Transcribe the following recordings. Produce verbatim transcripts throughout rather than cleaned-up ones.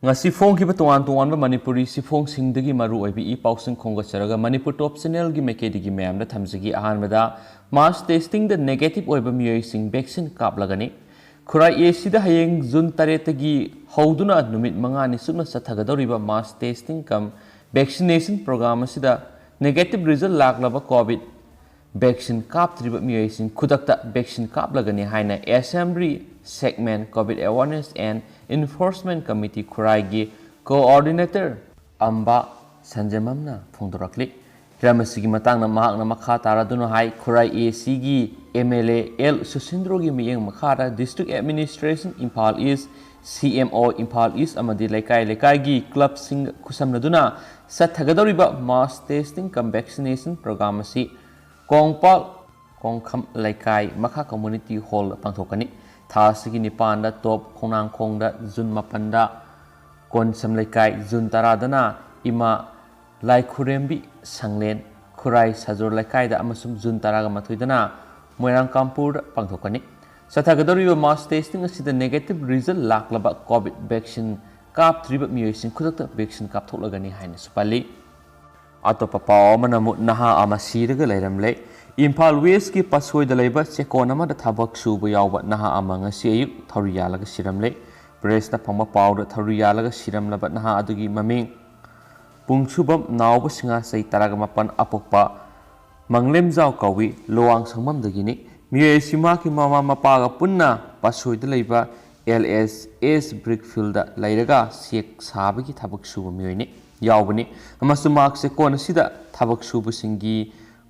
ꯉꯁꯤ ꯐꯣꯡꯈꯤꯕ ꯇꯣꯉꯥꯟ ꯇꯣꯉꯥꯟꯕ ꯃꯅꯤꯄꯨꯔꯤ ꯆꯦꯐꯣꯡꯁꯤꯡꯗꯒꯤ ꯃꯔꯨ ꯑꯣꯏꯕ ꯏ ꯄꯥꯎꯁꯤꯡ ꯈꯣꯝꯒꯠꯆꯔꯒ ꯃꯅꯤꯄꯨꯔ ꯇꯣꯞ ꯆꯦꯅꯦꯜꯒꯤ ꯃꯥꯏꯀꯩꯗꯒꯤ ꯃꯌꯥꯝꯗ ꯊꯝꯖꯒꯦ꯫ ꯑꯍꯥꯟꯕꯗ, ꯃꯥꯁ ꯇꯦꯁꯇꯤꯡꯗ ꯅꯦꯒꯦꯇꯤꯚ ꯑꯣꯏꯕ ꯃꯤꯑꯣꯏꯁꯤꯡ ꯚꯦꯛꯁꯤꯟ ꯀꯥꯞꯂꯒꯅꯤ꯫ ꯈꯨꯔꯥꯏ ꯑꯦ ꯁꯤꯗ ꯍꯌꯦꯡ ꯖꯨꯟ ꯇꯔꯦꯠꯇꯒꯤ ꯍꯧꯗꯨꯅ ꯅꯨꯃꯤꯠ ꯃꯉꯥꯅꯤ ꯆꯨꯞꯅ ꯆꯠꯊꯒꯗꯧꯔꯤꯕ ꯃꯥꯁ ꯇꯦꯁꯇꯤꯡ ꯀꯝ ꯚꯦꯛꯁꯤꯅꯦꯁꯟ ꯄ꯭ꯔꯣꯒ꯭ꯔꯥꯝ ꯑꯁꯤꯗ ꯅꯦꯒꯦꯇꯤꯚ ꯔꯤꯖꯜ ꯂꯥꯛꯂꯕ ꯀꯣꯚꯤꯗ ꯚꯦꯛꯁꯤꯟ ꯀꯥꯞꯇ꯭ꯔꯤꯕ ꯃꯤꯑꯣꯏꯁꯤꯡ ꯈꯨꯗꯛꯇ ꯚꯦꯛꯁꯤꯟ ꯀꯥꯞꯂꯒꯅꯤ ꯍꯥꯏꯅ Assembly Segment COVID Awareness and Enforcement Committee ꯈꯨꯔꯥꯏꯒꯤ ꯀꯣꯑꯣꯔꯗꯤꯅꯦꯇꯔ ꯑꯝꯕꯥ ꯁꯟꯖꯃꯝꯅ ꯐꯣꯡꯗꯣꯔꯛꯂꯤ꯫ ꯍꯤꯔꯝ ꯑꯁꯤꯒꯤ ꯃꯇꯥꯡꯗ ꯃꯍꯥꯛꯅ ꯃꯈꯥ ꯇꯥꯔꯗꯨꯅ ꯍꯥꯏ, ꯈꯨꯔꯥꯏ ꯑꯦ ꯁꯤꯒꯤ ꯑꯦꯝ ꯑꯦꯜ ꯑꯦ ꯑꯦꯜ ꯁꯨꯁꯤꯟꯗ꯭ꯔꯣꯒꯤ ꯃꯤꯠꯌꯦꯡ ꯃꯈꯥꯗ District Administration Imphal East, C M O Imphal East ꯑꯃꯗꯤ ꯂꯩꯀꯥꯏ ꯂꯩꯀꯥꯏꯒꯤ ꯀ꯭ꯂꯕꯁꯤꯡ ꯈꯨꯠꯁꯝꯅꯗꯨꯅ ꯆꯠꯊꯒꯗꯧꯔꯤꯕ ꯃꯥꯁ ꯇꯦꯁꯇꯤꯡ ꯀꯝ ꯚꯦꯛꯁꯤꯅꯦꯁꯟ ꯄ꯭ꯔꯣꯒ꯭ꯔꯥꯝ ꯑꯁꯤ ꯀꯣꯡꯄꯥꯜ ꯀꯣꯡꯈꯝ ꯂꯩꯀꯥꯏ ꯃꯈꯥ ꯀꯝꯃ꯭ꯌꯨꯅꯤꯇꯤ ꯍꯣꯜꯗ ꯄꯥꯡꯊꯣꯛꯀꯅꯤ꯫ ꯊꯥ ꯑꯁꯤꯒꯤ ꯅꯤꯄꯥꯟꯗ ꯇꯣꯞ ꯈꯣꯡꯅꯥꯡꯈꯣꯡꯗ, ꯖꯨꯟ ꯃꯥꯄꯟꯗ ꯀꯣꯟꯁꯝ ꯂꯩꯀꯥꯏ, ꯖꯨꯟ ꯇꯔꯥꯗꯅ ꯏꯃꯥ ꯂꯥꯏꯈꯨꯔꯦꯝꯕꯤ ꯁꯪꯂꯦꯟ ꯈꯨꯔꯥꯏ ꯁꯖꯣꯔ ꯂꯩꯀꯥꯏꯗ ꯑꯃꯁꯨꯡ ꯖꯨꯟ ꯇꯔꯥꯒ ꯃꯥꯊꯣꯏꯗꯅ ꯃꯣꯏꯔꯥꯡꯀꯥꯝꯄꯨꯔꯗ ꯄꯥꯡꯊꯣꯛꯀꯅꯤ꯫ ꯆꯠꯊꯒꯗꯧꯔꯤꯕ ꯃꯥꯁ ꯇꯦꯁꯇꯤꯡ ꯑꯁꯤꯗ ꯅꯦꯒꯦꯇꯤꯚ ꯔꯤꯖꯜ ꯂꯥꯛꯂꯕ ꯀꯣꯚꯤꯗ ꯚꯦꯛꯁꯤꯟ ꯀꯥꯞꯇ꯭ꯔꯤꯕ ꯃꯤꯑꯣꯏꯁꯤꯡ ꯈꯨꯗꯛꯇ ꯚꯦꯛꯁꯤꯟ ꯀꯥꯞꯊꯣꯛꯂꯒꯅꯤ ꯍꯥꯏꯅꯁꯨ ꯄꯜꯂꯤ꯫ ꯑꯇꯣꯞꯄ ꯄꯥꯎ ꯑꯃꯅ ꯑꯃꯨꯛ ꯅꯍꯥ ꯑꯃ ꯁꯤꯔꯒ ꯂꯩꯔꯝꯂꯦ꯫ ꯏꯝꯐꯥꯜ ꯋꯦꯁꯀꯤ ꯄꯥꯠꯁꯣꯏꯗ ꯂꯩꯕ ꯆꯦꯛꯀꯣꯟ ꯑꯃꯗ ꯊꯕꯛ ꯁꯨꯕ ꯌꯥꯎꯕ ꯅꯍꯥ ꯑꯃ ꯉꯁꯤ ꯑꯌꯨꯛ ꯊꯧꯔꯤ ꯌꯥꯜꯂꯒ ꯁꯤꯔꯝꯂꯦ꯫ ꯄ꯭ꯔꯦꯁꯅ ꯐꯪꯕ ꯄꯥꯎꯗ ꯊꯧꯔꯤ ꯌꯥꯜꯂꯒ ꯁꯤꯔꯝꯂꯕ ꯅꯍꯥ ꯑꯗꯨꯒꯤ ꯃꯃꯤꯡ ꯄꯨꯡꯁꯨꯕꯝ ꯅꯥꯎꯕ ꯁꯤꯡꯍꯥ, ꯆꯍꯤ ꯇꯔꯥꯒ ꯃꯥꯄꯟ, ꯑꯄꯣꯛꯄ ꯃꯪꯂꯦꯝꯖꯥꯎ ꯀꯧꯏ, ꯂꯨꯋꯥꯡ ꯁꯪꯕꯝꯗꯒꯤꯅꯤ꯫ ꯃꯤꯑꯣꯏ ꯑꯁꯤ ꯃꯍꯥꯛꯀꯤ ꯃꯃꯥ ꯃꯄꯥꯒ ꯄꯨꯟꯅ ꯄꯥꯠꯁꯣꯏꯗ ꯂꯩꯕ L S S brick fieldꯗ ꯂꯩꯔꯒ ꯆꯦꯛ ꯁꯥꯕꯒꯤ ꯊꯕꯛ ꯁꯨꯕ ꯃꯤꯑꯣꯏꯅꯤ, ꯌꯥꯎꯕꯅꯤ, ꯑꯃꯁꯨꯡ ꯃꯍꯥꯛ ꯆꯦꯛꯀꯣꯟ ꯑꯁꯤꯗ ꯊꯕꯛ ꯁꯨꯕꯁꯤꯡꯒꯤ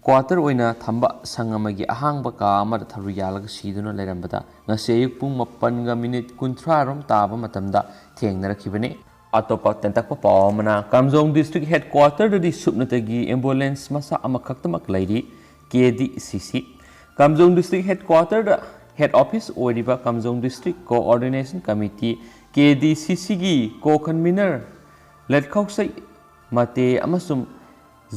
ꯀ꯭ꯋꯥꯇꯔ ꯑꯣꯏꯅ ꯊꯝꯕ ꯁꯪ ꯑꯃꯒꯤ ꯑꯍꯥꯡꯕ ꯀꯥ ꯑꯃꯗ ꯊꯧꯔꯤ ꯌꯥꯜꯂꯒ ꯁꯤꯗꯨꯅ ꯂꯩꯔꯝꯕꯗ ꯉꯁꯤ ꯑꯌꯨꯛ ꯄꯨꯡ ꯃꯥꯄꯟꯒ ꯃꯤꯅꯤꯠ ꯀꯨꯟꯊ꯭ꯔꯥ ꯔꯣꯝ ꯇꯥꯕ ꯃꯇꯝꯗ ꯊꯦꯡꯅꯔꯛꯈꯤꯕꯅꯤ꯫ ꯑꯇꯣꯞꯄ ꯇꯦꯟꯇꯛꯄ ꯄꯥꯎ ꯑꯃꯅ, ꯀꯥꯝꯖꯣꯡ District Headquarterꯗꯗꯤ ꯁꯨꯞꯅꯇꯒꯤ ambulance ꯃꯆꯥ ꯑꯃꯈꯛꯇꯃꯛ ꯂꯩꯔꯤ꯫ K D C C, ꯀꯥꯝꯖꯣꯡ District Headquarterꯗ head office ꯑꯣꯏꯔꯤꯕ ꯀꯥꯝꯖꯣꯡ District Coordination Committee, K D C Cꯒꯤ co-convener ꯂꯦꯠꯈꯥꯎꯁꯩ ꯃꯇꯦ ꯑꯃꯁꯨꯡ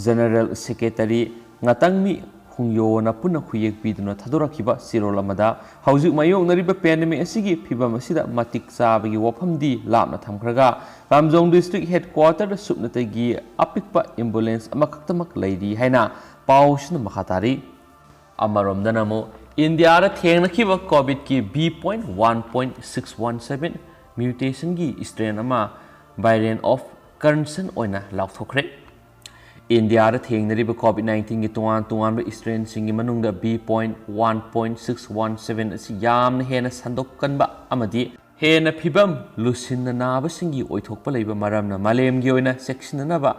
General Secretary ꯉꯥꯇꯪꯃꯤ ꯈꯣꯡꯌꯣꯅ ꯄꯨꯟꯅ ꯈꯨꯌꯦꯛ ꯄꯤꯗꯨꯅ ꯊꯥꯗꯣꯔꯛꯈꯤꯕ ꯆꯦꯔꯣꯜ ꯑꯃꯗ, ꯍꯧꯖꯤꯛ ꯃꯥꯌꯣꯛꯅꯔꯤꯕ ꯄꯦꯟꯗꯦꯃꯤꯛ ꯑꯁꯤꯒꯤ ꯐꯤꯚꯝ ꯑꯁꯤꯗ ꯃꯇꯤꯛ ꯆꯥꯕꯒꯤ ꯋꯥꯐꯝꯗꯤ ꯂꯥꯞꯅ ꯊꯝꯈ꯭ꯔꯒ, ꯀꯥꯝꯖꯣꯡ ꯗꯤꯁꯇ꯭ꯔꯤꯛ ꯍꯦꯗꯀ꯭ꯋꯥꯇꯔꯗ ꯁꯨꯞꯅꯇꯒꯤ ꯑꯄꯤꯛꯄ ꯑꯦꯝꯕꯨꯂꯦꯟꯁ ꯑꯃꯈꯛꯇꯃꯛ ꯂꯩꯔꯤ ꯍꯥꯏꯅ ꯄꯥꯎꯁꯤꯅ ꯃꯈꯥ ꯇꯥꯔꯤ꯫ ꯑꯃꯔꯣꯝꯗꯅ ꯑꯃꯨꯛ ꯏꯟꯗꯤꯌꯥꯗ ꯊꯦꯡꯅꯈꯤꯕ ꯀꯣꯚꯤꯗꯀꯤ B point one point six one seven mutation ꯒꯤ strain ꯑꯃ variant of concern ꯑꯣꯏꯅ ꯂꯥꯎꯊꯣꯛꯈ꯭ꯔꯦ꯫ ꯏꯟꯗꯤꯌꯥꯗ ꯊꯦꯡꯅꯔꯤꯕ ꯀꯣꯚꯤꯗ nineteen ꯒꯤ ꯇꯣꯉꯥꯟ ꯇꯣꯉꯥꯟꯕ strain ꯁꯤꯡꯒꯤ ꯃꯅꯨꯡꯗ B point one point six one seven ꯑꯁꯤ ꯌꯥꯝꯅ ꯍꯦꯟꯅ ꯁꯟꯗꯣꯛꯀꯟꯕ ꯑꯃꯗꯤ ꯍꯦꯟꯅ ꯐꯤꯚꯝ ꯂꯨꯁꯤꯟꯅ ꯅꯥꯕꯁꯤꯡꯒꯤ ꯑꯣꯏꯊꯣꯛꯄ ꯂꯩꯕ ꯃꯔꯝꯅ ꯃꯥꯂꯦꯝꯒꯤ ꯑꯣꯏꯅ ꯆꯦꯛꯁꯤꯟꯅꯅꯕ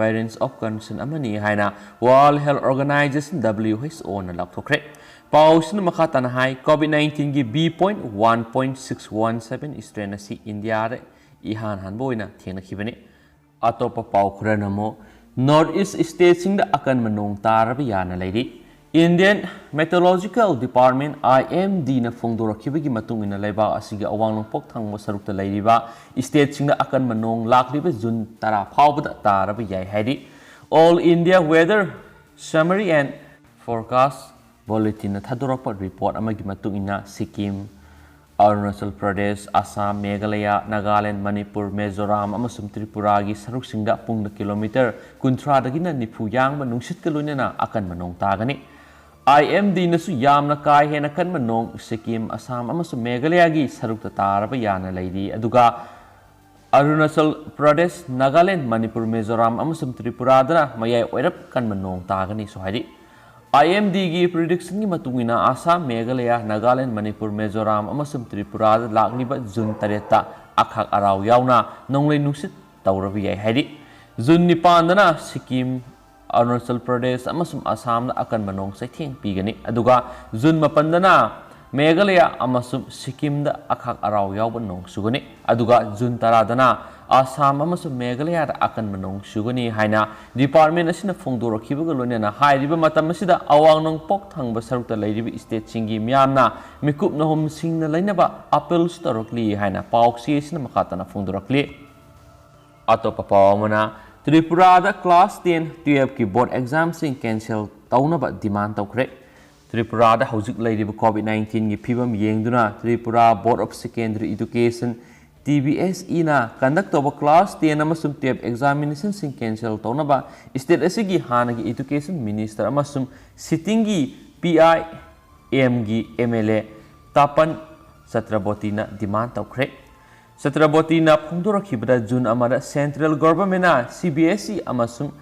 variants of concern ꯑꯃꯅꯤ ꯍꯥꯏꯅ World Health Organization, W H O ꯅ ꯂꯥꯎꯊꯣꯛꯈ꯭ꯔꯦ꯫ ꯄꯥꯎꯁꯤꯅ ꯃꯈꯥ ꯇꯥꯅ ꯍꯥꯏ, ꯀꯣꯚꯤꯗ nineteen ꯒꯤ B point one point six one seven strain ꯑꯁꯤ ꯏꯟꯗꯤꯌꯥꯗ ꯏꯍꯥꯟ ꯍꯥꯟꯕ ꯑꯣꯏꯅ ꯊꯦꯡꯅꯈꯤꯕꯅꯤ꯫ ꯑꯇꯣꯞꯄ ꯄꯥꯎ ꯈꯔꯅ ꯑꯃꯨꯛ North East state ꯁꯤꯡꯗ ꯑꯀꯟꯕ ꯅꯣꯡ ꯇꯥꯔꯕ ꯌꯥꯅ ꯂꯩꯔꯤ꯫ Indian Meteorological Department, I M D ꯅ ꯐꯣꯡꯗꯣꯔꯛꯈꯤꯕꯒꯤ ꯃꯇꯨꯡ ꯏꯟꯅ, ꯂꯩꯕꯥꯛ ꯑꯁꯤꯒꯤ ꯑꯋꯥꯡ ꯅꯣꯡꯄꯣꯛ ꯊꯪꯕ ꯁꯔꯨꯛꯇ ꯂꯩꯔꯤꯕ state ꯁꯤꯡꯗ ꯑꯀꯟꯕ ꯅꯣꯡ ꯂꯥꯛꯂꯤꯕ June ꯇꯔꯥ ꯐꯥꯎꯕꯗ ꯇꯥꯔꯕ ꯌꯥꯏ ꯍꯥꯏꯔꯤ꯫ All India Weather Summary and Forecast Bulletin ꯅ ꯊꯥꯗꯣꯔꯛꯄ report ꯑꯃꯒꯤ ꯃꯇꯨꯡ ꯏꯟꯅ, ꯁꯤꯛꯀꯤꯝ, ꯑꯔꯨꯅꯥꯆꯜ ꯄ꯭ꯔꯗꯦꯁ, ꯑꯁꯥꯝ, ꯃꯦꯘꯥꯂꯌꯥ, ꯅꯥꯒꯥꯂꯦꯟ, ꯃꯅꯤꯄꯨꯔ, ꯃꯤꯖꯣꯔꯥꯝ ꯑꯃꯁꯨꯡ ꯇ꯭ꯔꯤꯄꯨꯔꯥꯒꯤ ꯁꯔꯨꯛꯁꯤꯡꯗ ꯄꯨꯡꯗ ꯀꯤꯂꯣꯃꯤꯇꯔ ꯀꯨꯟꯊ꯭ꯔꯥꯗꯒꯤꯅ ꯅꯤꯐꯨ ꯌꯥꯡꯕ ꯅꯨꯡꯁꯤꯠꯀ ꯂꯣꯏꯅꯅ ꯑꯀꯟꯕ ꯅꯣꯡ ꯇꯥꯒꯅꯤ꯫ I M D ꯅꯁꯨ ꯌꯥꯝꯅ ꯀꯥ ꯍꯦꯟꯅ ꯀꯟꯕ ꯅꯣꯡ ꯁꯤꯛꯀꯤꯝ, ꯑꯁꯥꯝ ꯑꯃꯁꯨꯡ ꯃꯦꯘꯥꯂꯌꯥꯒꯤ ꯁꯔꯨꯛꯇ ꯇꯥꯔꯕ ꯌꯥꯅ ꯂꯩꯔꯤ, ꯑꯗꯨꯒ ꯑꯔꯨꯅꯥꯆꯜ ꯄ꯭ꯔꯗꯦꯁ, ꯅꯥꯒꯥꯂꯦꯟ, ꯃꯅꯤꯄꯨꯔ, ꯃꯤꯖꯣꯔꯥꯝ ꯑꯃꯁꯨꯡ ꯇ꯭ꯔꯤꯄꯨꯔꯥꯗꯅ ꯃꯌꯥꯏ ꯑꯣꯏꯔꯞ ꯀꯟꯕ ꯅꯣꯡ ꯇꯥꯒꯅꯤꯁꯨ ꯍꯥꯏꯔꯤ꯫ I M D ꯒꯤ prediction ꯒꯤ ꯃꯇꯨꯡ ꯏꯟꯅ, ꯑꯁꯥꯝ, ꯃꯦꯘꯥꯂꯌꯥ, ꯅꯥꯒꯥꯂꯦꯟ, ꯃꯅꯤꯄꯨꯔ, ꯃꯤꯖꯣꯔꯥꯝ ꯑꯃꯁꯨꯡ ꯇ꯭ꯔꯤꯄꯨꯔꯥꯗ ꯂꯥꯛꯂꯤꯕ June ꯇꯔꯦꯠꯇ ꯑꯈꯥꯛ ꯑꯔꯥꯎ ꯌꯥꯎꯅ ꯅꯣꯡꯂꯩ ꯅꯨꯡꯁꯤꯠ ꯇꯧꯔꯕ ꯌꯥꯏ ꯍꯥꯏꯔꯤ꯫ June ꯅꯤꯄꯥꯟꯗꯅ ꯁꯤꯛꯀꯤꯝ, ꯑꯔꯨꯅꯥꯆꯜ ꯄ꯭ꯔꯗꯦꯁ ꯑꯃꯁꯨꯡ ꯑꯁꯥꯝꯗ ꯑꯀꯟꯕ ꯅꯣꯡ ꯆꯩꯊꯦꯡ ꯄꯤꯒꯅꯤ, ꯑꯗꯨꯒ June ꯃꯥꯄꯟꯗꯅ ꯃꯦꯘꯥꯂꯌꯥ ꯑꯃꯁꯨꯡ ꯁꯤꯛꯀꯤꯝꯗ ꯑꯈꯥꯛ ꯑꯔꯥꯎ ꯌꯥꯎꯕ ꯅꯣꯡ ꯆꯨꯒꯅꯤ, ꯑꯗꯨꯒ June ꯇꯔꯥꯗꯅ ꯑꯁꯥꯝ ꯑꯃꯁꯨꯡ ꯃꯦꯘꯥꯂꯌꯥꯗ ꯑꯀꯟꯕ ꯅꯣꯡ ꯆꯨꯒꯅꯤ ꯍꯥꯏꯅ department ꯑꯁꯤꯅ ꯐꯣꯡꯗꯣꯔꯛꯈꯤꯕꯒ ꯂꯣꯏꯅꯅ, ꯍꯥꯏꯔꯤꯕ ꯃꯇꯝ ꯑꯁꯤꯗ ꯑꯋꯥꯡ ꯅꯣꯡꯄꯣꯛ ꯊꯪꯕ ꯁꯔꯨꯛꯇ ꯂꯩꯔꯤꯕ state ꯁꯤꯡꯒꯤ ꯃꯤꯌꯥꯝꯅ ꯃꯤꯀꯨꯞ ꯅꯍꯨꯝꯁꯤꯡꯅ ꯂꯩꯅꯕ appeal ꯁꯨ ꯇꯧꯔꯛꯂꯤ ꯍꯥꯏꯅ ꯄꯥꯎꯆꯦ ꯑꯁꯤꯅ ꯃꯈꯥ ꯇꯥꯅ ꯐꯣꯡꯗꯣꯔꯛꯂꯤ꯫ ꯑꯇꯣꯞꯄ ꯄꯥꯎ ꯑꯃꯅ, ꯇ꯭ꯔꯤꯄꯨꯔꯥꯗ class ten, twelve ꯀꯤ board exam ꯁꯤꯡ cancel ꯇꯧꯅꯕ demand ꯇꯧꯈ꯭ꯔꯦ꯫ ꯇ꯭ꯔꯤꯄꯨꯔꯥꯗ ꯍꯧꯖꯤꯛ ꯂꯩꯔꯤꯕ COVID nineteenꯒꯤ ꯐꯤꯕꯝ ꯌꯦꯡꯗꯨꯅ Tripura Board of Secondary Education, TBSEꯅ conduct ꯇꯧꯕ class ten ꯑꯃꯁꯨꯡ twelve examinationꯁꯤꯡ cancel ꯇꯧꯅꯕ state ꯑꯁꯤꯒꯤ ꯍꯥꯟꯅꯒꯤ Education Minister ꯑꯃꯁꯨꯡ sittingꯒꯤ PIMꯒꯤ MLA ꯇꯥꯄꯟ ꯆꯇ꯭ꯔꯕꯣꯇꯤꯅ demand ꯇꯧꯈ꯭ꯔꯦ꯫ ꯆꯇ꯭ꯔꯕꯣꯇꯤꯅ ꯐꯣꯡꯗꯣꯔꯛꯈꯤꯕꯗ, June ꯑꯃꯗ central governmentꯅ CBSE ꯑꯃꯁꯨꯡ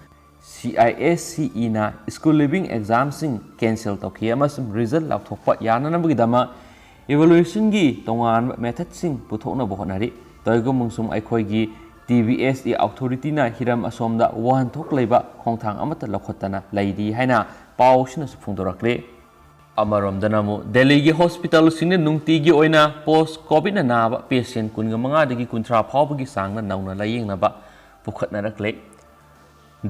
CISEꯅ school leaving examꯁꯤꯡ cancel ꯇꯧꯈꯤ ꯑꯃꯁꯨꯡ result ꯂꯥꯎꯊꯣꯛꯄ ꯌꯥꯅꯅꯕꯒꯤꯗꯃꯛ evaluationꯒꯤ ꯇꯣꯉꯥꯟꯕ methodꯁꯤꯡ ꯄꯨꯊꯣꯛꯅꯕ ꯍꯣꯠꯅꯔꯤ꯫ ꯇꯧꯏꯒꯨꯝꯕꯁꯨꯡ ꯑꯩꯈꯣꯏꯒꯤ TBSE authorityꯅ ꯍꯤꯔꯝ ꯑꯁꯣꯝꯗ ꯋꯥꯍꯟꯊꯣꯛ ꯂꯩꯕ ꯈꯣꯡꯊꯥꯡ ꯑꯃꯠꯇ ꯂꯧꯈꯠꯇꯅ ꯂꯩꯔꯤ ꯍꯥꯏꯅ ꯄꯥꯎ ꯑꯁꯤꯅꯁꯨ ꯐꯣꯡꯗꯣꯔꯛꯂꯤ꯫ ꯑꯃꯔꯣꯝꯗꯅ ꯑꯃꯨꯛ ꯗꯦꯜꯂꯤꯒꯤ hospitalꯁꯤꯡꯅ ꯅꯨꯡꯇꯤꯒꯤ ꯑꯣꯏꯅ post COVIDꯅ ꯅꯥꯕ patient ꯀꯨꯟꯒ ꯃꯉꯥꯗꯒꯤ ꯀꯨꯟꯊ꯭ꯔꯥ ꯐꯥꯎꯕꯒꯤ ꯆꯥꯡꯗ ꯅꯧꯅ ꯂꯥꯌꯦꯡꯅꯕ ꯄꯨꯈꯠꯅꯔꯛꯂꯦ꯫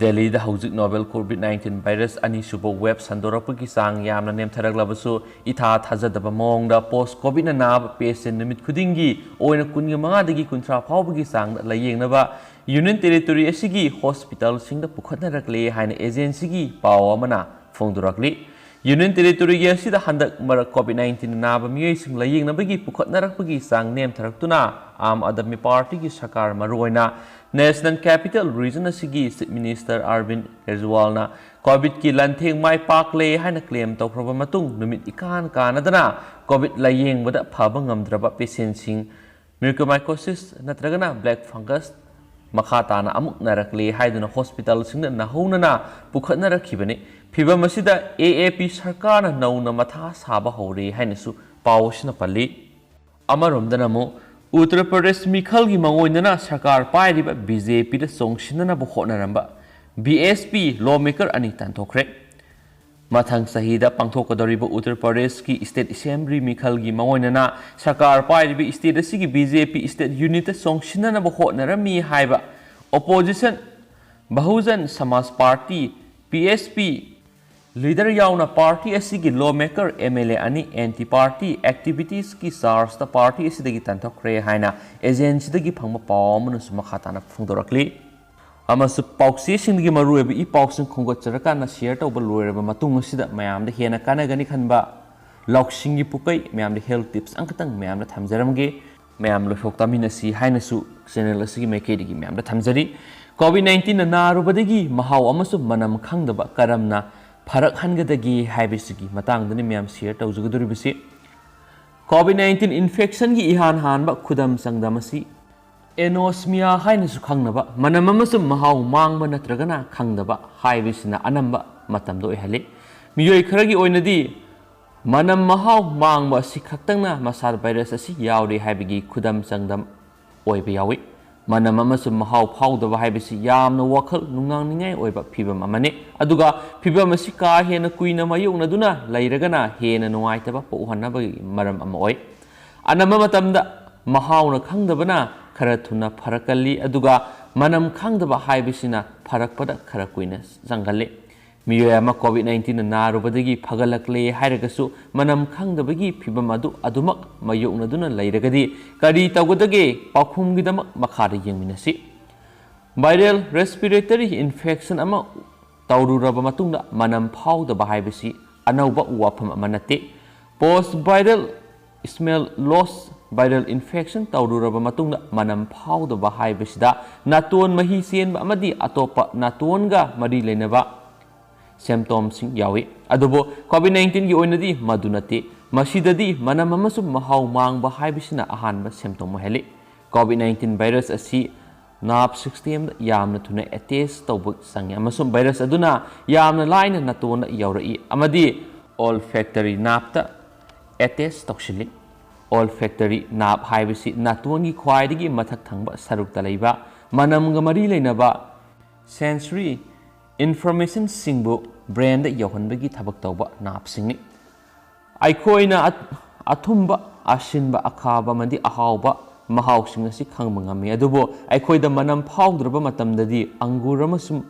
ꯗꯦꯜꯂꯤꯗ ꯍꯧꯖꯤꯛ novel COVID nineteen virus ꯑꯅꯤꯁꯨꯕ wave ꯁꯟꯗꯣꯔꯛꯄꯒꯤ ꯆꯥꯡ ꯌꯥꯝꯅ ꯅꯦꯝꯊꯔꯛꯂꯕꯁꯨ, ꯏꯊꯥ ꯊꯥꯖꯗꯕ ꯃꯑꯣꯡꯗ post COVIDꯅ ꯅꯥꯕ patient ꯅꯨꯃꯤꯠ ꯈꯨꯗꯤꯡꯒꯤ ꯑꯣꯏꯅ ꯀꯨꯟꯒ ꯃꯉꯥꯗꯒꯤ ꯀꯨꯟꯊ꯭ꯔꯥ ꯐꯥꯎꯕꯒꯤ ꯆꯥꯡꯗ ꯂꯥꯌꯦꯡꯅꯕ Union Territory ꯑꯁꯤꯒꯤ hospitalꯁꯤꯡꯗ ꯄꯨꯈꯠꯅꯔꯛꯂꯦ ꯍꯥꯏꯅ agencyꯒꯤ ꯄꯥꯎ ꯑꯃꯅ ꯐꯣꯡꯗꯣꯔꯛꯂꯤ꯫ Union Territoryꯒꯤ ꯑꯁꯤꯗ ꯍꯟꯗꯛ ꯃꯔꯛ COVID nineteen ꯅꯥꯕ ꯃꯤꯑꯣꯏꯁꯤꯡ ꯂꯥꯌꯦꯡꯅꯕꯒꯤ ꯄꯨꯈꯠꯅꯔꯛꯄꯒꯤ ꯆꯥꯡ ꯅꯦꯝꯊꯔꯛꯇꯨꯅ, ꯑꯥꯝ ꯑꯥꯗꯃꯤ ꯄꯥꯔꯇꯤꯒꯤ ꯁꯔꯀꯥꯔ, ꯃꯔꯨꯑꯣꯏꯅ National Capital Region ꯑꯁꯤꯒꯤ Chief Minister Arvind Kejriwalꯅ COVIDꯀꯤ ꯂꯥꯟꯊꯦꯡ ꯃꯥꯏ ꯄꯥꯛꯂꯦ ꯍꯥꯏꯅ claim ꯇꯧꯈ꯭ꯔꯕ ꯃꯇꯨꯡ, ꯅꯨꯃꯤꯠ ꯏꯀꯥꯟ ꯀꯥꯟꯅꯗꯅ COVID ꯂꯥꯌꯦꯡꯕꯗ ꯐꯕ ꯉꯝꯗ꯭ꯔꯕ patientꯁꯤꯡ mucormycosis ꯅꯠꯇ꯭ꯔꯒꯅ black fungus ꯃꯈꯥ ꯇꯥꯅ ꯑꯃꯨꯛ ꯅꯥꯔꯛꯂꯦ ꯍꯥꯏꯗꯨꯅ hospitalꯁꯤꯡꯅ ꯅꯧꯍꯧꯅꯅ ꯄꯨꯈꯠꯅꯔꯛꯈꯤꯕꯅꯤ꯫ ꯐꯤꯚꯝ ꯑꯁꯤꯗ AAP ꯁꯔꯀꯥꯔꯅ ꯅꯧꯅ ꯃꯊꯥ ꯁꯥꯕ ꯍꯧꯔꯦ ꯍꯥꯏꯅꯁꯨ ꯄꯥꯎ ꯑꯁꯤꯅ ꯄꯜꯂꯤ꯫ ꯑꯃꯔꯣꯝꯗꯅ ꯑꯃꯨꯛ ꯎꯠꯇꯔ ꯄ꯭ꯔꯗꯦꯁ ꯃꯤꯈꯜꯒꯤ ꯃꯥꯡꯑꯣꯏꯅꯅ ꯁꯔꯀꯥꯔ ꯄꯥꯏꯔꯤꯕ BJPꯗ ꯆꯣꯡꯁꯤꯟꯅꯅꯕ ꯍꯣꯠꯅꯔꯝꯕ BSP lawmaker ꯑꯅꯤ ꯇꯥꯟꯊꯣꯛꯈ꯭ꯔꯦ꯫ ꯃꯊꯪ ꯆꯍꯤꯗ ꯄꯥꯡꯊꯣꯛꯀꯗꯧꯔꯤꯕ ꯎꯠꯇꯔ ꯄ꯭ꯔꯗꯦꯁꯀꯤ state assembly ꯃꯤꯈꯜꯒꯤ ꯃꯥꯡꯑꯣꯏꯅꯅ ꯁꯔꯀꯥꯔ ꯄꯥꯏꯔꯤꯕ state ꯑꯁꯤꯒꯤ BJP state unitꯇ ꯆꯣꯡꯁꯤꯟꯅꯅꯕ ꯍꯣꯠꯅꯔꯝꯃꯤ ꯍꯥꯏꯕ opposition ꯕꯍꯨꯖꯟ ꯁꯃꯥꯖ ꯄꯥꯔꯇꯤ, BSP, leader ꯌꯥꯎꯅ ꯄꯥꯔꯇꯤ ꯑꯁꯤꯒꯤ lawmaker MLA ꯑꯅꯤ anti party activitiesꯀꯤ chargeꯇ ꯄꯥꯔꯇꯤ ꯑꯁꯤꯗꯒꯤ ꯇꯥꯟꯊꯣꯛꯈ꯭ꯔꯦ ꯍꯥꯏꯅ agencyꯗꯒꯤ ꯐꯪꯕ ꯄꯥꯎ ꯑꯃꯅꯁꯨ ꯃꯈꯥ ꯇꯥꯅ ꯐꯣꯡꯗꯣꯔꯛꯂꯤ꯫ ꯑꯃꯁꯨ ꯄꯥꯎꯆꯦꯁꯤꯡꯗꯒꯤ ꯃꯔꯨꯑꯣꯏꯕ ꯏ ꯄꯥꯎꯁꯤꯡ ꯈꯣꯝꯒꯠꯆꯔꯀꯥꯟꯗ ꯁꯤꯌꯔ ꯇꯧꯕ ꯂꯣꯏꯔꯕ ꯃꯇꯨꯡ ꯑꯁꯤꯗ ꯃꯌꯥꯝꯗ ꯍꯦꯟꯅ ꯀꯥꯟꯅꯒꯅꯤ ꯈꯟꯕ ꯂꯧꯁꯤꯡꯒꯤ ꯄꯨꯀꯩ ꯃꯌꯥꯝꯗ ꯍꯦꯜꯊ ꯇꯤꯞꯁ ꯑꯃꯈꯛꯇꯪ ꯃꯌꯥꯝꯗ ꯊꯝꯖꯔꯝꯒꯦ꯫ ꯃꯌꯥꯝ ꯂꯣꯏꯊꯣꯛ ꯇꯥꯃꯤꯟꯅꯁꯤ ꯍꯥꯏꯅꯁꯨ ꯆꯦꯅꯦꯜ ꯑꯁꯤꯒꯤ ꯃꯥꯏꯀꯩꯗꯒꯤ ꯃꯌꯥꯝꯗ ꯊꯝꯖꯔꯤ꯫ ꯀꯣꯚꯤꯗ ꯅꯥꯏꯟꯇꯤꯟꯅ ꯅꯥꯔꯨꯕꯗꯒꯤ ꯃꯍꯥꯎ ꯑꯃꯁꯨꯡ ꯃꯅꯝ ꯈꯪꯗꯕ ꯀꯔꯝꯅ ꯐꯔꯛꯍꯟꯒꯗꯒꯦ ꯍꯥꯏꯕꯁꯤꯒꯤ ꯃꯇꯥꯡꯗꯅꯤ ꯃꯌꯥꯝ ꯁꯤꯌꯔ ꯇꯧꯖꯒꯗꯧꯔꯤꯕꯁꯤ꯫ ꯀꯣꯚꯤꯗ ꯅꯥꯏꯟꯇꯤꯟ ꯏꯟꯐꯦꯛꯁꯟꯒꯤ ꯏꯍꯥꯟ ꯍꯥꯟꯕ ꯈꯨꯗꯝ ꯆꯥꯡꯗꯝ ꯑꯁꯤ ꯑꯦꯅꯣꯁꯃꯤꯌꯥ ꯍꯥꯏꯅꯁꯨ ꯈꯪꯅꯕ ꯃꯅꯝ ꯑꯃꯁꯨꯡ ꯃꯍꯥꯎ ꯃꯥꯡꯕ ꯅꯠꯇ꯭ꯔꯒꯅ ꯈꯪꯗꯕ ꯍꯥꯏꯕꯁꯤꯅ ꯑꯅꯝꯕ ꯃꯇꯝꯗ ꯑꯣꯏꯍꯜꯂꯤ꯫ ꯃꯤꯑꯣꯏ ꯈꯔꯒꯤ ꯑꯣꯏꯅꯗꯤ ꯃꯅꯝ ꯃꯍꯥꯎ ꯃꯥꯡꯕ ꯑꯁꯤ ꯈꯛꯇꯪꯅ ꯃꯁꯥꯗ ꯚꯥꯏꯔꯁ ꯑꯁꯤ ꯌꯥꯎꯔꯤ ꯍꯥꯏꯕꯒꯤ ꯈꯨꯗꯝ ꯆꯥꯡꯗꯝ ꯑꯣꯏꯕ ꯌꯥꯎꯏ꯫ ꯃꯅꯝ ꯑꯃꯁꯨꯡ ꯃꯍꯥꯎ ꯐꯥꯎꯗꯕ ꯍꯥꯏꯕꯁꯤ ꯌꯥꯝꯅ ꯋꯥꯈꯜ ꯅꯨꯡꯅꯥꯡꯅꯤꯡꯉꯥꯏ ꯑꯣꯏꯕ ꯐꯤꯚꯝ ꯑꯃꯅꯤ, ꯑꯗꯨꯒ ꯐꯤꯚꯝ ꯑꯁꯤ ꯀꯥ ꯍꯦꯟꯅ ꯀꯨꯏꯅ ꯃꯥꯌꯣꯛꯅꯗꯨꯅ ꯂꯩꯔꯒꯅ ꯍꯦꯟꯅ ꯅꯨꯡꯉꯥꯏꯇꯕ ꯄꯣꯛꯍꯟꯅꯕꯒꯤ ꯃꯔꯝ ꯑꯃ ꯑꯣꯏ꯫ ꯑꯅꯝꯕ ꯃꯇꯝꯗ ꯃꯍꯥꯎꯅ ꯈꯪꯗꯕꯅ ꯈꯔ ꯊꯨꯅ ꯐꯔꯛꯀꯜꯂꯤ, ꯑꯗꯨꯒ ꯃꯅꯝ ꯈꯪꯗꯕ ꯍꯥꯏꯕꯁꯤꯅ ꯐꯔꯛꯄꯗ ꯈꯔ ꯀꯨꯏꯅ ꯆꯪꯒꯜꯂꯤ꯫ ꯃꯤꯑꯣꯏ ꯑꯃ ꯀꯣꯚꯤꯗ ꯅꯥꯏꯟꯇꯤꯟꯅ ꯅꯥꯔꯨꯕꯗꯒꯤ ꯐꯒꯠꯂꯛꯂꯦ ꯍꯥꯏꯔꯒꯁꯨ, ꯃꯅꯝ ꯈꯪꯗꯕꯒꯤ ꯐꯤꯚꯝ ꯑꯗꯨ ꯑꯗꯨꯃꯛ ꯃꯥꯌꯣꯛꯅꯗꯨꯅ ꯂꯩꯔꯒꯗꯤ ꯀꯔꯤ ꯇꯧꯒꯗꯒꯦ? ꯄꯥꯎꯈꯨꯝꯒꯤꯗꯃꯛ ꯃꯈꯥꯗ ꯌꯦꯡꯃꯤꯟꯅꯁꯤ꯫ ꯚꯥꯏꯔꯦꯜ ꯔꯦꯁꯄꯤꯔꯦꯇꯔꯤ ꯏꯟꯐꯦꯛꯁꯟ ꯑꯃ ꯇꯧꯔꯨꯔꯕ ꯃꯇꯨꯡꯗ ꯃꯅꯝ ꯐꯥꯎꯗꯕ ꯍꯥꯏꯕꯁꯤ ꯑꯅꯧꯕ ꯋꯥꯐꯝ ꯑꯃ ꯅꯠꯇꯦ꯫ ꯄꯣꯁ ꯚꯥꯏꯔꯦꯜ ꯁ꯭ꯃꯦꯜ ꯂꯣꯁ: ꯚꯥꯏꯔꯦꯜ ꯏꯟꯐꯦꯛꯁꯟ ꯇꯧꯔꯨꯔꯕ ꯃꯇꯨꯡꯗ ꯃꯅꯝ ꯐꯥꯎꯗꯕ ꯍꯥꯏꯕꯁꯤꯗ ꯅꯥꯇꯣꯟ ꯃꯍꯤ ꯆꯦꯟꯕ ꯑꯃꯗꯤ ꯑꯇꯣꯞꯄ ꯅꯥꯇꯣꯟꯒ ꯃꯔꯤ ꯂꯩꯅꯕ ꯁꯤꯝꯇꯣꯝꯁꯤꯡ ꯌꯥꯎꯏ꯫ ꯑꯗꯨꯕꯨ ꯀꯣꯚꯤꯗ ꯅꯥꯏꯟꯇꯤꯟꯒꯤ ꯑꯣꯏꯅꯗꯤ ꯃꯗꯨ ꯅꯠꯇꯦ꯫ ꯃꯁꯤꯗꯗꯤ ꯃꯅꯝ ꯑꯃꯁꯨꯡ ꯃꯍꯥꯎ ꯃꯥꯡꯕ ꯍꯥꯏꯕꯁꯤꯅ ꯑꯍꯥꯟꯕ ꯁꯤꯝꯇꯣꯝ ꯑꯣꯏꯍꯜꯂꯤ꯫ ꯀꯣꯚꯤꯗ ꯅꯥꯏꯟꯇꯤꯟ ꯚꯥꯏꯔꯁ ꯑꯁꯤ ꯅꯥꯔꯚ ꯁꯤꯁꯇꯦꯝꯗ ꯌꯥꯝꯅ ꯊꯨꯅ ꯑꯦꯇꯦꯆ ꯇꯧꯕ ꯆꯪꯏ, ꯑꯃꯁꯨꯡ ꯚꯥꯏꯔꯁ ꯑꯗꯨꯅ ꯌꯥꯝꯅ ꯂꯥꯏꯅ ꯅꯥꯇꯣꯟꯗ ꯌꯧꯔꯛꯏ ꯑꯃꯗꯤ ꯑꯣꯜꯐꯦꯛꯇꯔꯤ ꯅꯥꯔꯚꯇ ꯑꯦꯇꯦꯆ ꯇꯧꯁꯤꯜꯂꯤ꯫ ꯑꯣꯜꯐꯦꯛꯇꯔꯤ ꯅꯥꯔꯚ ꯍꯥꯏꯕꯁꯤ ꯅꯥꯇꯣꯟꯒꯤ ꯈ꯭ꯋꯥꯏꯗꯒꯤ ꯃꯊꯛ ꯊꯪꯕ ꯁꯔꯨꯛꯇ ꯂꯩꯕ ꯃꯅꯝꯒ ꯃꯔꯤ ꯂꯩꯅꯕ ꯁꯦꯟꯁꯔꯤ ꯏꯟꯐꯣꯔꯃꯦꯁꯟꯁꯤꯡꯕꯨ ꯕ꯭ꯔꯦꯟꯗ ꯌꯧꯍꯟꯕꯒꯤ ꯊꯕꯛ ꯇꯧꯕ ꯅꯥꯔꯚꯁꯤꯡꯅꯤ꯫ ꯑꯩꯈꯣꯏꯅ ꯑ-, ꯑꯊꯨꯝꯕ, ꯑꯁꯤꯟꯕ, ꯑꯈꯥꯕ ꯑꯃꯗꯤ ꯑꯍꯥꯎꯕ ꯃꯍꯥꯎꯁꯤꯡ ꯑꯁꯤ ꯈꯪꯕ ꯉꯝꯃꯤ, ꯑꯗꯨꯕꯨ ꯑꯩꯈꯣꯏꯗ ꯃꯅꯝ ꯐꯥꯎꯗ꯭ꯔꯕ ꯃꯇꯝꯗꯗꯤ ꯑꯪꯒꯨꯔ ꯑꯃꯁꯨꯡ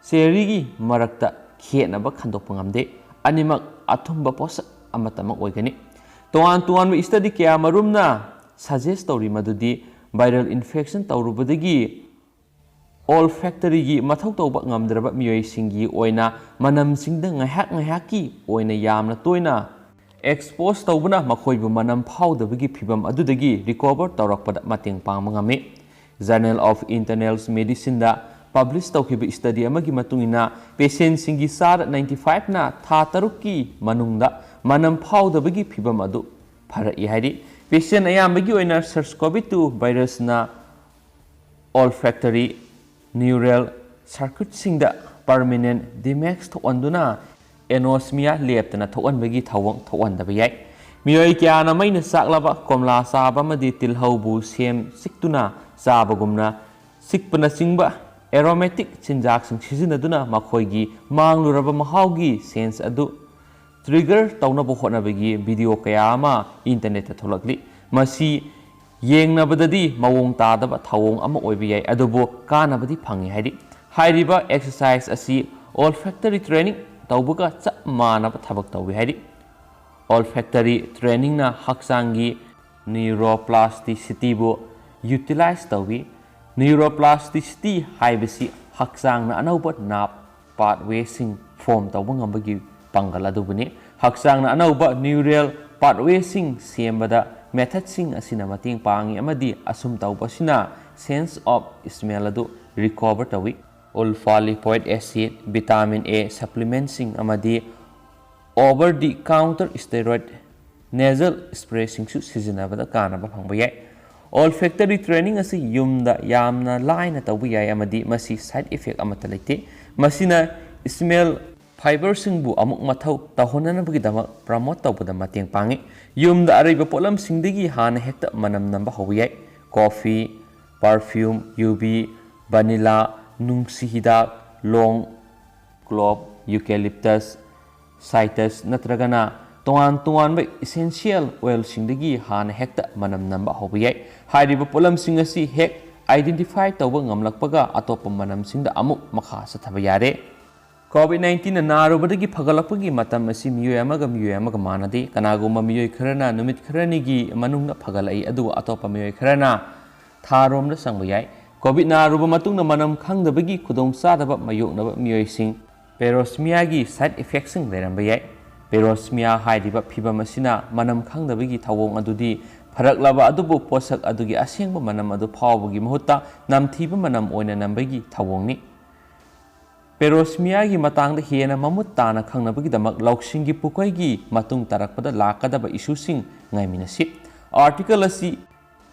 ꯆꯦꯔꯤꯒꯤ ꯃꯔꯛꯇ ꯈꯦꯠꯅꯕ ꯈꯟꯗꯣꯛꯄ ꯉꯝꯗꯦ꯫ ꯑꯅꯤꯃꯛ ꯑꯊꯨꯝꯕ ꯄꯣꯠꯁꯛ ꯑꯃꯠꯇꯃꯛ ꯑꯣꯏꯒꯅꯤ꯫ ꯇꯣꯉꯥꯟ ꯇꯣꯉꯥꯟꯕ ꯁ꯭ꯇꯗꯤ ꯀꯌꯥꯃꯔꯨꯝꯅ ꯁꯖꯦꯁ ꯇꯧꯔꯤ ꯃꯗꯨꯗꯤ ꯚꯥꯏꯔꯦꯜ ꯏꯟꯐꯦꯛꯁꯟ ꯇꯧꯔꯨꯕꯗꯒꯤ Olfactoryꯒꯤ ꯃꯊꯧ ꯇꯧꯕ ꯉꯝꯗ꯭ꯔꯕ ꯃꯤꯑꯣꯏꯁꯤꯡꯒꯤ ꯑꯣꯏꯅ ꯃꯅꯝꯁꯤꯡꯗ ꯉꯥꯏꯍꯥꯛ ꯉꯥꯏꯍꯥꯛꯀꯤ ꯑꯣꯏꯅ ꯌꯥꯝꯅ ꯇꯣꯏꯅ expose ꯇꯧꯕꯅ ꯃꯈꯣꯏꯕꯨ ꯃꯅꯝ ꯐꯥꯎꯗꯕꯒꯤ ꯐꯤꯚꯝ ꯑꯗꯨꯗꯒꯤ recover ꯇꯧꯔꯛꯄꯗ ꯃꯇꯦꯡ ꯄꯥꯡꯕ ꯉꯝꯃꯤ꯫ Journal of Internal Medicineꯗ publish ꯇꯧꯈꯤꯕ study ꯑꯃꯒꯤ ꯃꯇꯨꯡ ꯏꯟꯅ, patientꯁꯤꯡꯒꯤ ꯆꯥꯗ ninety fiveꯅ ꯊꯥ ꯇꯔꯨꯛꯀꯤ ꯃꯅꯨꯡꯗ ꯃꯅꯝ ꯐꯥꯎꯗꯕꯒꯤ ꯐꯤꯚꯝ ꯑꯗꯨ ꯐꯔꯛꯏ ꯍꯥꯏꯔꯤ꯫ Patient ꯑꯌꯥꯝꯕꯒꯤ ꯑꯣꯏꯅ SARS-CoV two virusꯅ olfactory neural circuitꯁꯤꯡꯗ permanent damage ꯊꯣꯛꯍꯟꯗꯨꯅ anosmia ꯂꯦꯞꯇꯅ ꯊꯣꯛꯍꯟꯕꯒꯤ ꯊꯧꯑꯣꯡ ꯊꯣꯛꯍꯟꯗꯕ ꯌꯥꯏ꯫ ꯃꯤꯑꯣꯏ ꯀꯌꯥꯅ ꯃꯩꯅ ꯆꯥꯛꯂꯕ ꯀꯣꯝꯂꯥ ꯆꯥꯕ ꯑꯃꯗꯤ ꯇꯤꯜꯍꯧꯕꯨ ꯁꯦꯝ ꯆꯤꯛꯇꯨꯅ ꯆꯥꯕꯒꯨꯝꯅ ꯆꯤꯛꯄꯅꯆꯤꯡꯕ aromatic ꯆꯤꯟꯖꯥꯛꯁꯤꯡ ꯁꯤꯖꯤꯟꯅꯗꯨꯅ ꯃꯈꯣꯏꯒꯤ ꯃꯥꯡꯂꯨꯔꯕ ꯃꯍꯥꯎꯒꯤ sense ꯑꯗꯨ trigger ꯇꯧꯅꯕ ꯍꯣꯠꯅꯕꯒꯤ video ꯀꯌꯥ ꯑꯃ internetꯇ ꯊꯣꯛꯂꯛꯂꯤ꯫ ꯃꯁꯤ ꯌꯦꯡꯅꯕꯗꯗꯤ ꯃꯑꯣꯡ ꯇꯥꯗꯕ ꯊꯧꯑꯣꯡ ꯑꯃ ꯑꯣꯏꯕ ꯌꯥꯏ, ꯑꯗꯨꯕꯨ ꯀꯥꯟꯅꯕꯗꯤ ꯐꯪꯏ ꯍꯥꯏꯔꯤ꯫ ꯍꯥꯏꯔꯤꯕ exercise ꯑꯁꯤ olfactory training ꯇꯧꯕꯒ ꯆꯞ ꯃꯥꯟꯅꯕ ꯊꯕꯛ ꯇꯧꯏ ꯍꯥꯏꯔꯤ꯫ Olfactory trainingꯅ ꯍꯛꯆꯥꯡꯒꯤ neuroplasticity ꯕꯨ utilize ꯇꯧꯏ꯫ Neuroplasticity ꯍꯥꯏꯕꯁꯤ ꯍꯛꯆꯥꯡꯅ ꯑꯅꯧꯕ nerve pathway ꯁꯤꯡ form ꯇꯧꯕ ꯉꯝꯕꯒꯤ ꯄꯥꯡꯒꯜ ꯑꯗꯨꯕꯨꯅꯤ꯫ ꯍꯛꯆꯥꯡꯅ ꯑꯅꯧꯕ neural pathway ꯁꯤꯡ ꯁꯦꯝꯕꯗ method ꯁꯤꯡ ꯑꯁꯤꯅ ꯃꯇꯦꯡ ꯄꯥꯡꯏ, ꯑꯃꯗꯤ ꯑꯁꯨꯝ ꯇꯧꯕ ꯑꯁꯤꯅ sense of smell ꯑꯗꯨ recover ꯇꯧꯏ꯫ Alpha lipoic acid, vitamin A supplement ꯁꯤꯡ, ꯑꯃꯗꯤ over the counter steroid nasal spray ꯁꯤꯡꯁꯨ ꯁꯤꯖꯤꯟꯅꯕꯗ ꯀꯥꯟꯅꯕ ꯐꯪꯕ ꯌꯥꯏ꯫ Olfactory training ꯑꯁꯤ ꯌꯨꯝꯗ ꯌꯥꯝꯅ ꯂꯥꯏꯅ ꯇꯧꯕ ꯌꯥꯏ, ꯑꯃꯗꯤ ꯃꯁꯤ side effect ꯑꯃꯠꯇ ꯂꯩꯇꯦ꯫ ꯃꯁꯤꯅ smell fibre ꯁꯤꯡꯕꯨ ꯑꯃꯨꯛ ꯃꯊꯧ ꯇꯧꯍꯟꯅꯅꯕꯒꯤꯗꯃꯛ promote ꯇꯧꯕꯗ ꯃꯇꯦꯡ ꯄꯥꯡꯏ꯫ ꯌꯨꯝꯗ ꯑꯔꯩꯕ ꯄꯣꯠꯂꯝꯁꯤꯡꯗꯒꯤ ꯍꯥꯟꯅ ꯍꯦꯛꯇ ꯃꯅꯝ ꯅꯝꯕ ꯍꯧꯕ ꯌꯥꯏ꯫ Coffee, perfume, U V, vanilla, ꯅꯨꯡꯁꯤ ꯍꯤꯗꯥꯛ, ꯂꯣꯡ, clove, eucalyptus, citrus ꯅꯠꯇ꯭ꯔꯒꯅ ꯇꯣꯉꯥꯟ ꯇꯣꯉꯥꯟꯕ essential oil ꯁꯤꯡꯗꯒꯤ ꯍꯥꯟꯅ ꯍꯦꯛꯇ ꯃꯅꯝ ꯅꯝꯕ ꯍꯧꯕ ꯌꯥꯏ꯫ ꯍꯥꯏꯔꯤꯕ ꯄꯣꯠꯂꯝꯁꯤꯡ ꯑꯁꯤ ꯍꯦꯛ identify ꯇꯧꯕ ꯉꯝꯂꯛꯄꯒ ꯑꯇꯣꯞꯄ ꯃꯅꯝꯁꯤꯡꯗ ꯑꯃꯨꯛ ꯃꯈꯥ ꯆꯠꯊꯕ ꯌꯥꯔꯦ꯫ COVID nineteen ꯅ ꯅꯥꯔꯨꯕꯗꯒꯤ ꯐꯒꯠꯂꯛꯄꯒꯤ ꯃꯇꯝ ꯑꯁꯤ ꯃꯤꯑꯣꯏ ꯑꯃꯒ ꯃꯤꯑꯣꯏ ꯑꯃꯒ ꯃꯥꯟꯅꯗꯦ꯫ ꯀꯅꯥꯒꯨꯝꯕ ꯃꯤꯑꯣꯏ ꯈꯔꯅ ꯅꯨꯃꯤꯠ ꯈꯔꯅꯤꯒꯤ ꯃꯅꯨꯡꯗ ꯐꯒꯠꯂꯛꯏ, ꯑꯗꯨꯒ ꯑꯇꯣꯞꯄ ꯃꯤꯑꯣꯏ ꯈꯔꯅ ꯊꯥꯔꯣꯝꯗ ꯆꯪꯕ ꯌꯥꯏ꯫ ꯀꯣꯚꯤꯗ ꯅꯥꯔꯨꯕ ꯃꯇꯨꯡꯗ ꯃꯅꯝ ꯈꯪꯗꯕꯒꯤ ꯈꯨꯗꯣꯡꯆꯥꯗꯕ ꯃꯥꯌꯣꯛꯅꯕ ꯃꯤꯑꯣꯏꯁꯤꯡ꯫ Parosmia ꯒꯤ side effect ꯁꯤꯡ ꯂꯩꯔꯝꯕ ꯌꯥꯏ꯫ Parosmia ꯍꯥꯏꯔꯤꯕ ꯐꯤꯚꯝ ꯑꯁꯤꯅ ꯃꯅꯝ ꯈꯪꯗꯕꯒꯤ ꯊꯧꯑꯣꯡ ꯑꯗꯨꯗꯤ ꯐꯔꯛꯂꯕ ꯑꯗꯨꯕꯨ ꯄꯣꯠꯁꯛ ꯑꯗꯨꯒꯤ ꯑꯁꯦꯡꯕ ꯃꯅꯝ ꯑꯗꯨ ꯐꯥꯎꯕꯒꯤ ꯃꯍꯨꯠꯇ ꯅꯝꯊꯤꯕ ꯃꯅꯝ ꯑꯣꯏꯅ ꯅꯝꯕꯒꯤ ꯊꯧꯑꯣꯡꯅꯤ꯫ Parosmia ꯒꯤ ꯃꯇꯥꯡꯗ ꯍꯦꯟꯅ ꯃꯃꯨꯠ ꯇꯥꯅ ꯈꯪꯅꯕꯒꯤꯗꯃꯛ ꯂꯧꯁꯤꯡꯒꯤ ꯄꯨꯀꯩꯒꯤ ꯃꯇꯨꯡ ꯇꯥꯔꯛꯄꯗ ꯂꯥꯛꯀꯗꯕ issue ꯁꯤꯡ ꯉꯥꯏꯃꯤꯟꯅꯁꯤ꯫ Article ꯑꯁꯤ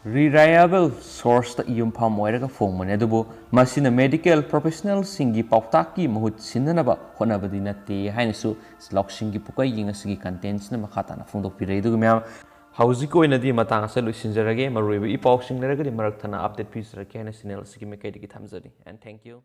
reliable source ꯇ ꯌꯨꯝꯐꯝ ꯑꯣꯏꯔꯒ ꯐꯣꯡꯕꯅꯤ, ꯑꯗꯨꯕꯨ ꯃꯁꯤꯅ medical professional ꯁꯤꯡꯒꯤ ꯄꯥꯎꯇꯥꯛꯀꯤ ꯃꯍꯨꯠ ꯁꯤꯟꯅꯅꯕ ꯍꯣꯠꯅꯕꯗꯤ ꯅꯠꯇꯦ ꯍꯥꯏꯅꯁꯨ ꯂꯧꯁꯤꯡꯒꯤ ꯄꯨꯀꯩꯒꯤ ꯉꯁꯤꯒꯤ content ꯁꯤꯅ ꯃꯈꯥ ꯇꯥꯅ ꯐꯣꯡꯗꯣꯛꯄꯤꯔꯛꯏ꯫ ꯑꯗꯨꯒ ꯃꯌꯥꯝ, ꯍꯧꯖꯤꯛꯀꯤ ꯑꯣꯏꯅꯗꯤ ꯃꯇꯥꯡ ꯑꯁꯤꯗ ꯂꯣꯏꯁꯤꯟꯖꯔꯒꯦ꯫ ꯃꯔꯨꯑꯣꯏꯕ ꯏ ꯄꯥꯎꯁꯤꯡ ꯂꯩꯔꯒꯗꯤ ꯃꯔꯛ ꯊꯠꯅ update ꯄꯤꯖꯔꯛꯀꯦ ꯍꯥꯏꯅ channel ꯑꯁꯤꯒꯤ ꯃꯥꯏꯀꯩꯗꯒꯤ ꯊꯝꯖꯔꯤ꯫ And thank you.